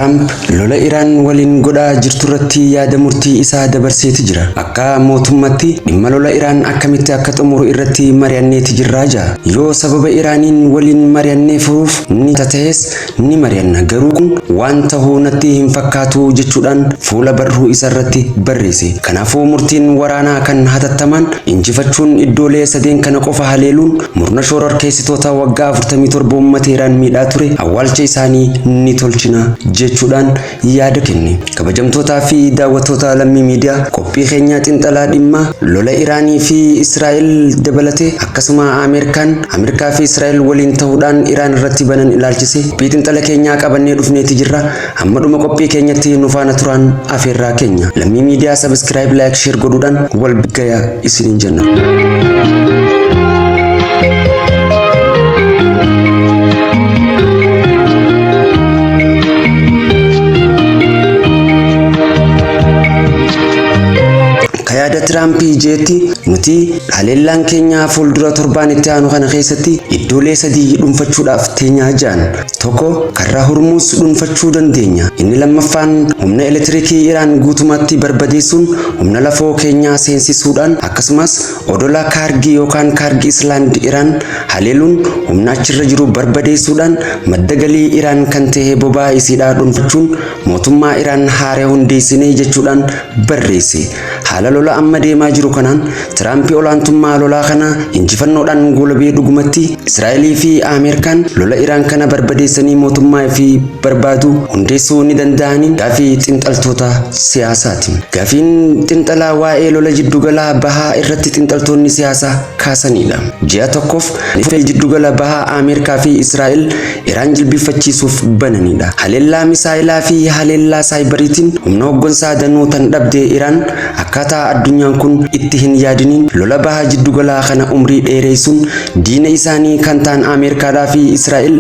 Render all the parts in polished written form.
Tiraamp lola Iraan waliin godhaa jirturratti yaada murtii isaa dabarseeti jira. Akka mootummatti dhimma lola Iraan akkamitti akka xumuru irratti mari'anneeti jirraa jaa. Yoo sababa Iraaniin waliin mari'annee furuuf ni ta'es ni mari'anna, garuu kun waan tahuu natti hin fakkaatu jechuudhaan fuula barruu isa irratti barreesse. Kanaafuu murtiin waraanaa kan hatattamaan injifachuun iddoolee sadeen kana qofa haleeluun murna shororkeessitoota waggaa 47 uummata Iraan miidhaa ture awwaalcha isaanii ni tolchina jechuudhaan yaada kenne. Kabajamtootaa fi daawwattoota Lammii Miidiyaa, qophii keenya xinxalaa dhimma lola Iraanii fi Israa'el dabalatee akkasuma Ameerikaan Ameerikaa fi Israa'el waliin ta'uudhaan Iraan irratti banan ilaalchise qophii xinxala keenyaa qabannee dhufneeti jirra. Hamma dhuma qophii keenyatti nu faana turaan afeerraa keenya. Lammii Miidiyaa subscribe, like, share godhuudhaan wal gaya isiniin jenna. Ka yaada Tiraampii jeetti nuti haleellaan keenya fuuldura torbaan itti aanu kana keessatti iddoolee sadii dhuunfachuudhaaf teenyaa ja'an. Tokko, karra Hurmuuz dhuunfachuu dandeenya. Inni lammaffaan humna elektiriikii Iraan guutummaatti barbadeessuun humna lafoo keenyaa seensisuudhaan, akkasumas odola Kaargii yookaan Kaargii Islaand Iraan haleeluun humna achirra jiru barbadeessuudhaan madda galii Iraan kan ta'e boba'aa isiidhaa dhuunfachuun mootummaa Iraan haaraa hundeessinee jechuudhaan barreesse. Haala lola amma deemaa jiru kanaan Tiraampi olaantummaa lolaa kana injifannoodhaan goolabee dhugumatti Israa'elii fi Ameerikaan lola Iraan kana barbadeessanii mootummaa fi barbaadu hundeessuu ni danda'anii gaafii xinxaltoota siyaasaati. Gaafiin xinxalaa waa'ee lola jiddugala bahaa irratti xinxaltoonni siyaasaa kaasanidha. Ji'a tokkoof jiddugala bahaa Ameerikaa fi Israa'el Iraan jilbifachiisuuf bananidha. Haleellaa misaa'ilaa fi haleellaa saayibariitiin humna hoggansaa danuu tan dhabde Iraan akkaataa addunyaan kun itti hin yaadiniin lola bahaa jiddugalaa kana umrii dheeressuun diina isaanii kan ta'an Ameerikaadhaa fi Israa'el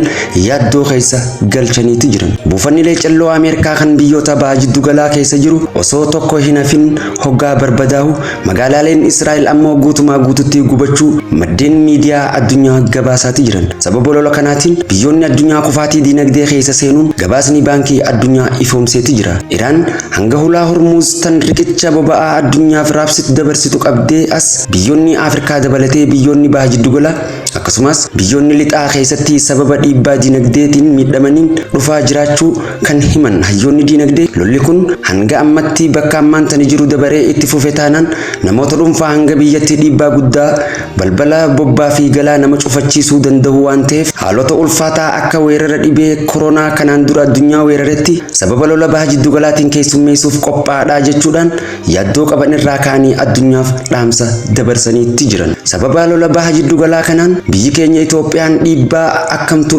yaaddoo keessa galchaniiti jiran. Buufanni leecalloo Ameerikaa kan biyyoota bahaa jiddugalaa keessa jiru osoo tokko hin hafin hoggaa barbadaa'u, magaalaaleen Israa'el ammoo guutumaa guututti gubachuu maddeen miidiyaa addunyaa gabaasaati jiran. Sababa lola kanaatiin biyyoonni addunyaa kufaatii diinagdee keessa seenuun gabaasni baankii addunyaa ifoomseeti jira. Iraan hanga hulaa Hormuuz tan riqicha boba'aa addunyaaf raabsitu dabarsitu qabdee as biyyoonni Afrikaa dabalatee biyyoonni baha jiddugalaa akkasumas biyyoonni lixaa keessatti sababa dhiibbaa diinagdeetiin miidhamaniin dhufaa jiraachuu kan himan hayyoonni diinagdee, lolli kun hanga ammatti bakka ammaan tani jiru dabaree itti fufe taanaan namoota dhuunfaa hanga biyyatti dhiibbaa guddaa balbala bobbaa fi galaa nama cufachiisuu danda'u waan ta'eef, haalota ulfaataa akka weerara dhibee koronaa kanaan dura addunyaa weeraretti sababa lola baha jiddugalaatiin keessummeessuuf qophaa'aadha jechuudhaan yaaddoo qaban irraa ka'anii addunyaaf dhaamsa dabarsaniitti jiran. Sababa lola baha jiddugalaa kanaan biyyi keenya Itoophiyaan dhiibbaa akkamtuu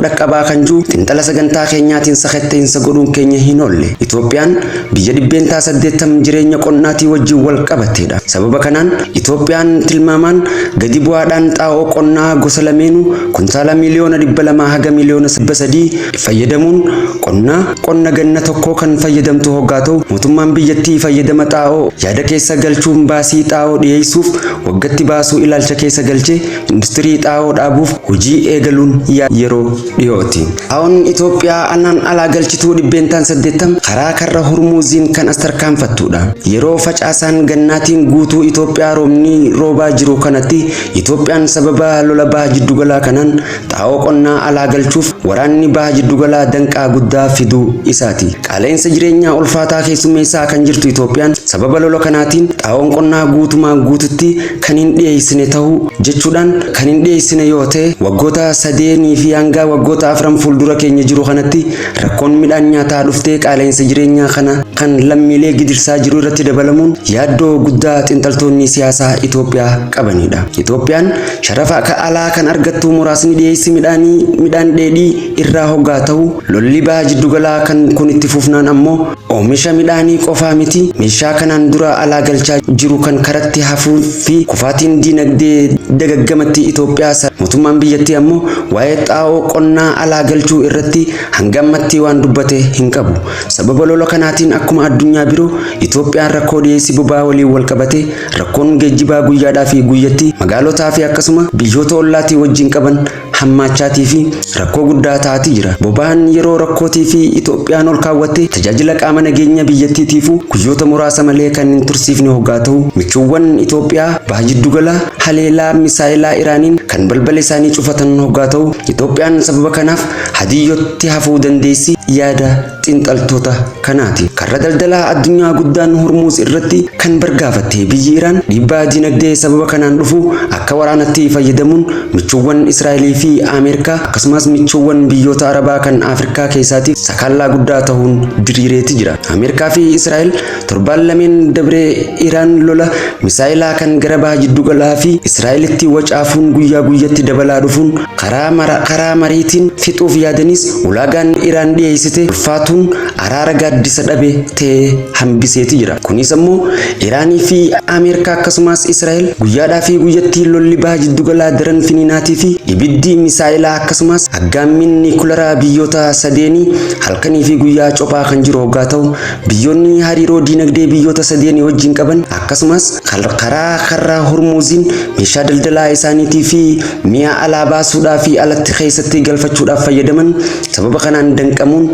dhaqqabaa kan jiru xinxala sagantaa keenyaatiin sakatta'insa godhuun keenya hin oolle. Itoophiyaan biyya 80% jireenya qonnaatii wajjin wal qabateedha. Sababa kanaan Itoophiyaan tilmaamaan gadi bu'aadhaan xaa'oo qonnaa gosa lameenuu kuntaala 200,000 haga 300,000 fayyadamuun qonna ganna tokkoo kan fayyadamtu hoggaa ta'u, mootummaan biyyattii fayyadama xaa'oo yaada keessa galchuun baasii xaa'oo dhiyeessuuf waggatti baasuu ilaalcha keessa galchee industirii xaa'oo dhaabuuf hojii eegaluun yeroo dhiyooti. Xaa'oon Itoophiyaa anaan alaa galchituu 80% karaa karra Hormuuziin kan as tarkaanfattudha. Yeroo facaasaan gannaatiin guutuu Itoophiyaa roobni roobaa jiru kanatti Itoophiyaan sababa lola baha jiddugalaa kanaan xaa'oo qonnaa alaa galchuuf waraanni baha jiddugalaa danqaa guddaa fiduu isaati. Qaala'insa jireenyaa ulfaataa keessummeessaa kan jirtu Itoophiyaan sababa lola kanaatiin xaa'oon qonnaa guutumaa guututti kan hin dhiyeessine ta'uu jechuudhaan, kan hin dhiyeessine yoo ta'e waggoota 3 fi hanga waggoota 4 fuuldura keenya jiru kanatti rakkoon midhaan nyaataa dhuftee qaala'insa jireenyaa kana kan lammiilee gidirsaa jiru irratti dabalamuun yaaddoo guddaa xinxaltoonni siyaasaa Itoophiyaa qabanidha. Itoophiyaan sharafa akka alaa kan argattu muraasni dhiyeessi midhaanii midhaan dheedhii irraa hoggaa ta'u, lolli baha jiddugalaa kan kun itti fufnaan ammoo oomisha midhaanii qofaa miti, meeshaa kanaan dura alaa galchaa jiru kan karatti hafuu fi kufaatiin diinagdee dagaggamatti Itoophiyaa mootummaan biyyattii ammoo waa'ee xaa'oo qonnaa alaa galchuu irratti hanga ammatti waan dubbate hin qabu. Sababa lola kanaatiin akkuma addunyaa biroo Itoophiyaan rakkoo dhiyeessii boba'aa waliin wal qabate rakkoon geejjibaa guyyaadhaa fi guyyatti magaalotaa fi akkasuma biyyoota ollaatii wajjin qaban hammaachaatii fi rakkoo guddaa ta'aatii jira. Boba'aan yeroo rakkootii fi Itoophiyaan ol kaawwatte tajaajila qaama nageenya biyyattiitiifuu guyyoota muraasa malee kan hin tursiifne hoggaa ta'u, michuuwwan Itoophiyaa baha jiddugala haleelaa misaayilaa Iraaniin kan balbala isaanii cufatan hoggaa ta'u, Itoophiyaan sababa kanaaf hadiyyootti hafuu dandeessi yaada xiinxaltoota kanaati. Karra daldalaa addunyaa guddaan Hormuuz irratti kan bargaafatte biyyi Iraan dhiibbaa dinagdee sababa kanaan dhufu akka waraanatti fayyadamuun michuuwwan Israa'elii fi Ameerikaa akkasumas michuuwwan biyyoota Arabaa kan Afrikaa keessaatiif sakaallaa guddaa ta'uun diriireeti jira. Ameerikaa fi Israa'el torbaan lameen dabree Iraan lola misaayilaa kan gara baha jiddugalaa fi Israa'elitti wacaafuun guyyaa guyyatti dabalaa dhufuun karaa mariitiin fixuuf yaadanis ulaagaan Iraan dhiyeessite ulfaatuun araara gaaddisa dhabe ta'ee hambiseeti jira. Kunis ammoo Iraanii fi Ameerikaa akkasumas Israa'el guyyaadhaa fi guyyatti lolli baha jiddugalaa daran finiinaatii fi ibiddi misaayilaa akkasumas aggaammiin niikularaa biyyoota sadeenii halkanii fi guyyaa cophaa kan jiru hoggaa ta'u, biyyoonni hariiroo diinagdee biyyoota sadeenii wajjin qaban akkasumas karaa karra Hormuuziin meeshaa daldalaa isaaniitii fi mi'a alaa baasuudhaa fi alatti keessatti galfachuudhaaf fayyadaman sababa kanaan danqamuun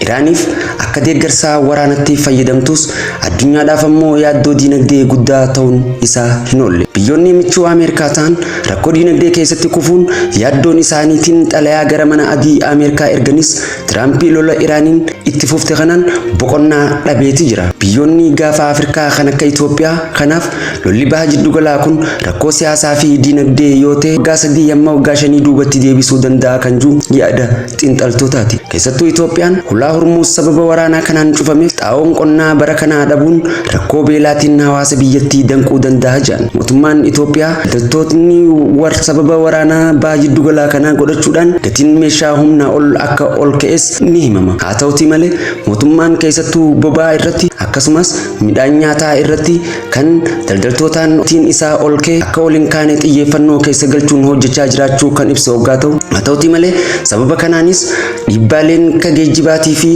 Iraaniif akka deeggarsaa waraanatti fayyadamtus addunyaadhaaf ammoo yaaddoo diinagdee guddaa ta'uun isaa hin oolle. Biyyoonni michuu Ameerikaa ta'an rakkoo diinagdee keessatti kufuun yaaddoon isaaniitiin xalayaa gara mana adii Ameerikaa erganis Tiraampii lola Iraaniin itti fufte kanaan boqonnaa dhabeeti jira. Biyyoonni gaafa Afrikaa kan akka Itoophiyaa kanaaf lolli baha jiddugalaa kun rakkoo siyaasaa fi diinagdee yoo ta'e waggaa 3 hamma waggaa 5 duubatti deebisuu danda'a kan jiru yaada xiinxaltootaati. Keessattuu Itoophiyaan hulaa Hormuuz sababa waraanaa kanaan cufameef xaa'oon qonnaa bara kanaa dhabuun rakkoo beelaatiin hawaasa biyyattii danquu danda'a jedhan. Mootummaan Itoophiyaa daldaltootni war sababa waraanaa baha jiddugalaa kanaa godhachuudhaan gatiin meeshaa humnaa ol akka ol ka'es ni himama. Haa ta'utii malee mootummaan keessattuu boba'aa irratti akkasumas midhaan nyaataa irratti kan daldaltootaan gatiin isaa ol ka'e akka ol hin kaane xiyyeeffannoo keessa galchuun hojjechaa jiraachuu kan ibse hoggaa ta'u, haa ta'utii malee sababa kanaanis dhiibbaaleen ka geejjibaatii fi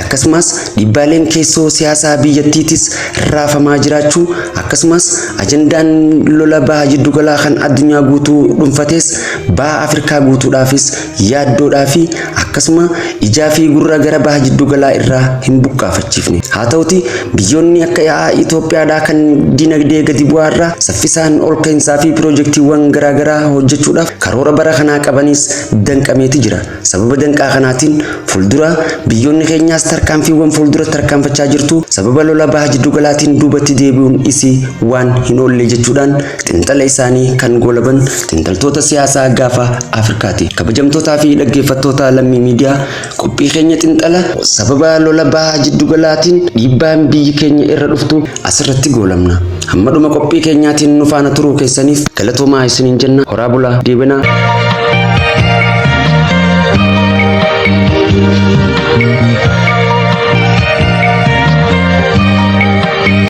akkasumas dhiibbaaleen keessoo siyaasaa biyyattiitis raafamaa jiraachuu akkasumas ajandaan lola baha jiddugalaa kan addunyaa guutuu dhuunfates baha Afrikaa guutuudhaafis yaaddoodhaa fi akkasuma ijaa fi gurra gara baha jiddugalaa irraa hin buqqaafachiifne. Haa ta'uti biyyoonni akka Itoophiyaadhaa kan dinagdee gadi bu'aa irraa saffisaan ol ka'iinsaa fi piroojeektiiwwan garaagaraa hojjechuudhaaf karoora bara kanaa qabanis danqameeti jira. Sababa danqaa kanaatiin fuuldura biyyoonni keenyaas tarkaanfiiwwan fuuldura tarkaanfachaa jirtu sababa lola baha jiddugalaatiin duubatti deebi'uun isii waan hin oolle jechuudhaan xiinxala isaanii kan goolaban xiinxaltoota siyaasaa gaafa Afrikaati. Kabajamtootaa fi dhaggeeffattoota Lammii Miidiyaa, qophii keenya xiinxala sababa lola baha jiddugalaatiin dhiibbaan biyyi keenya irra dhuftu asirratti goolamna. Hamma dhuma qophii keenyaatiin nu faana turuu keessaniif galatoomaa isiniin jenna. Horaa bulaa deebanaa.